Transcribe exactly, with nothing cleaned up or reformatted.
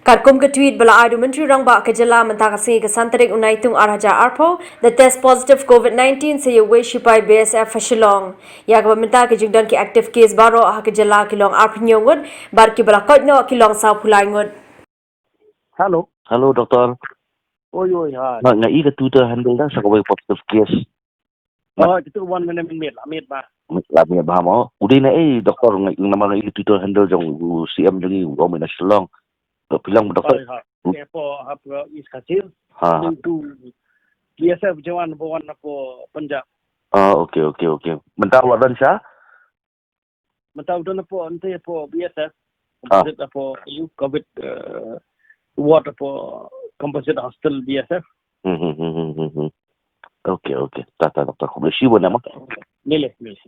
Katkum ka tweet ba la ai da u Myntri Rangbah ka jylla mynta ka sngi ka san tarik u Naitung ar hajar arphew, da test positive COVID nineteen sa ïa uwei shipai B S F ha Shillong. Ïa kaba mynta ka jingdon ki active case baroh ha ka jylla ki long arphew hynñiew ngut, bad kiba la koit noh ki long sawphew lai ngut. Hello. Hello, doctor. Oi, oi, hi. Nga, nga i ka Twitter handle da sa kawei positive case. Oh, kitu wan mene min mit, amit ba. La mi ba mo. U dei na ei, doctor, nga, namar nga i ka Twitter handle jong u C M jong i, u ong na Shillong. Phi long, doctor. Oi, ha. Hapo, hapo East Khasi Hills. Ha. Due to B S F jawan ba wan hapo Punjab. Ah, okay, okay, okay. Mynta u la don sha? Mynta u don hapo, ynte hapo B S F. Ah. Composite hapo, you COVID, uh, ward hapo composite hostel B S F. Hmm, hmm, hmm, hmm, hmm, hmm. Okay, okay. Ta, ta, doctor. Khublei shibun, eh, ma. Lele, lele.